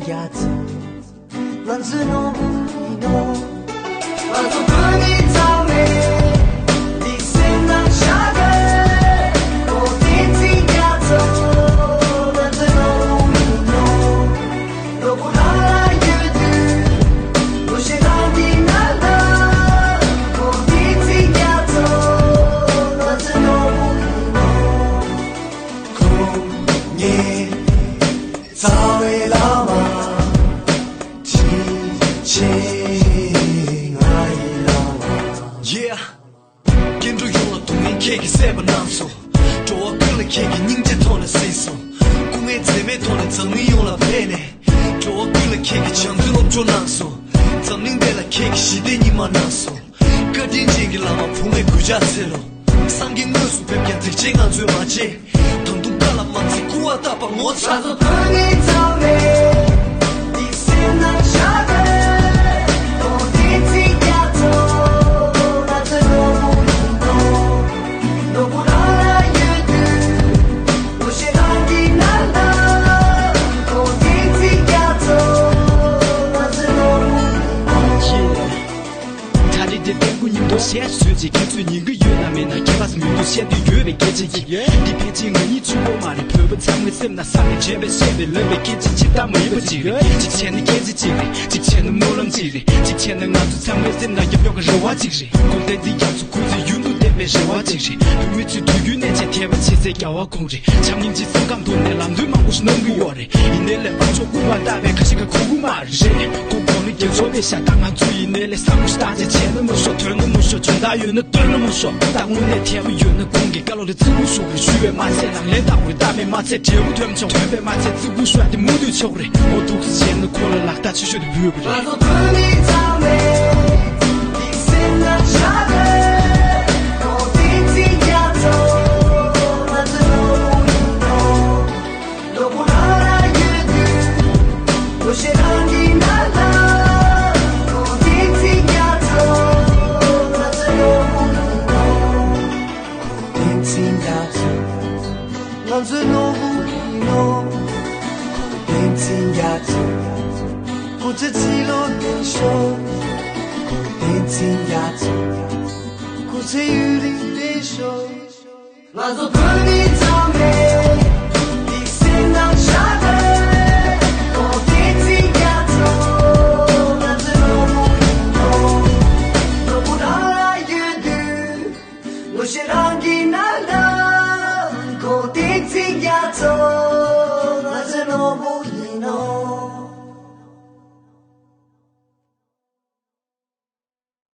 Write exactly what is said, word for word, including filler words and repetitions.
རྩ་བའི་བླ་མ། དྲིན་ཆེ་ང་ཡི་བླ་མ། Yeah། སྐྱེ་འགྲོ་ཡོངས་ལ་སྡུག་བསྔལ་ཁྱེད་ཀྱིས་བསལ་བ་གནང་སོང་། འགྲོ་བ་ཀུན་ལ་ཁྱེད་ཀྱིས་སྙིང་རྗེ་ཐོག་ནས་གཟིགས་སོང་། སྐུ་ངལ་འཛེམས་མེད་ཐོག་ནས་འཛམ་གླིང་ཡོངས་ལ་ཕེབས་ནས། འགྲོ་བ་ཀུན་ལ་ཁྱེད་ཀྱིས་བྱམས་བརྩེའི་སློབ་སྦྱོང་གནང་སོང་། འཛམ་གླིང་འདི་ལ་ཁྱེད་ཀྱིས་ཞི་བདེའི་ཉི་མ་གནང་སོང་། བཀའ་དྲིན་ཅན་གྱི་བླ་མ་བུ་ངའི་གུས་ཕྱག་འཚལ་ལོ། སངས་རྒྱས་དངོས་སུ་ཕེབས་ཀྱང་སྡིག་ཆེན་ང་ཚོས་མ་བྱས། ད་དུང་བཀའ་ལ་མ་བརྩི་སྐུར་བ་བཏབ་པ་ངོ་ཚ། གྲ་སྒྲིག་དེ་ལྟད་མོ་ཉིན་མོ་ཞེས་བཟོས་ཅིག་ཁྱེད་ཚོས་ཉན་གི་ཡོད་ན་མེད་ན་ཁྱད་པར་མི་འདུག་བཤད་དུས་ཡོད་པའི་སྐད་ཆ་ཡིན། འདི་ཕལ་ཆེར་ང་གཉིས་གཅིག་པོ་མ་རེད། བོད་པ་ཚང་མའི་སེམས་ན་བསམ་ནས་བྱས་པའི་བཤད་པའི་ལབ་པའི་སྐད་ཆ་གཅིག་ལྟ་མ་ཡིན་པ་ཅིག་རེད། གཅིག་བྱས་ན་སྐད་ཆ་གཅིག་རེད། གཅིག་བྱས་ན་སྨོན་ལམ་གཅིག་རེད། གཅིག་བྱས་ན་ང་ཚོ་ཚང་མའི་སེམས་ན་ཡོད་ཡོད་ཀྱི་རེ་བ་གཅིག་རེད། འགོམ་དེ་འདི་རྒྱ་མཚོ་ཁུ་ཚོའི་ཡུན་དུ་བསྟན་པའི་རེ་བ་གཅིག་རེད། བོད་མི་ཚོས་དུས་རྒྱུན་ནས་བྱས་དད་པ་བྱེད་སའི་རྒྱལ་བ་ཁོང་རེད། བྱམས་སྙིང་རྗེ་སེམས་ཁམས་ཐོག་ནས་ལམ་སྟོན་མང་པོ་ཞིག་གནང་གི་ཡོད་རེད། ཡིན་ནའི་ལས་པ་ཚོ་སྐུ་མ་བལྟ་བའི་ཁ་ཞིག་ག་ཁུག་གུ་མ་རེད། ཁོ་གོང་ནས་རྒྱལ་ཚོགས་པའི་ཤ་སྟག་ང་ཚོ་ཡིན་ནའི་ལས་བསམ་བློ་ཞིག་བཏང་བྱས་བྱས་ན་མི་ཤོག་ཐོན་ན་མི་ཤོག་བྱུང་ད་ཡོད་ན་སྟོན་ན་མི་ཤོག་ད་དངོས་གནས་ཐལ་མོ་ཡོད་ན་ཁོང་གི་བཀའ་སློབ་ལ་བརྩི་བཀུར་ཞུ་དགོས་རེད། ཞུ་བས་མ་ཚད་ལག་ལེན་བསྟར་དགོས་རེད། བསྟར་བས་མ་ཚད་འབྲས་བུ་ཐོན་མི་ཆོག་ཐོན་པས་མ་ཚད་བརྩི་བཀུར་ཞུ་ཡ་དེ་མུ་མཐུད་ཆོག་རེད། འོ་འདུག་སེ་བྱས་ན་ཁོ་ལ་ལག་རྟགས་ཆེ་ཤོས་དེ་ཕུལ་དགོས་རེད། བསྟན་འཛིན་རྒྱ་མཚོ། ང་ཚོའི་ནོར་བུ་ཡིན་ནོ། བསྟན་འཛིན་རྒྱ་མཚོ། སྐུ་ཚེ་ཚེ་ལོ་བརྟན་ཤོག་བསྟན་འཛིན་རྒྱ་མཚོ། སྐུ་ཚེ་ཡུན་རིང་བརྟན་ཤོག་ང་ཚོ་བོད་མི་ཚང་མས་ཡིད་སེམས་ནང་བཞག་གི་ཡོད། བསྟན་འཛིན་རྒྱ་མཚོ། ང་ཚོའི་ནོར་བུ་ཡིན་ནོ། ནོར་བུ་རང་ལ་ཡོད་དུས། ངོ་ཤེས་རང་གི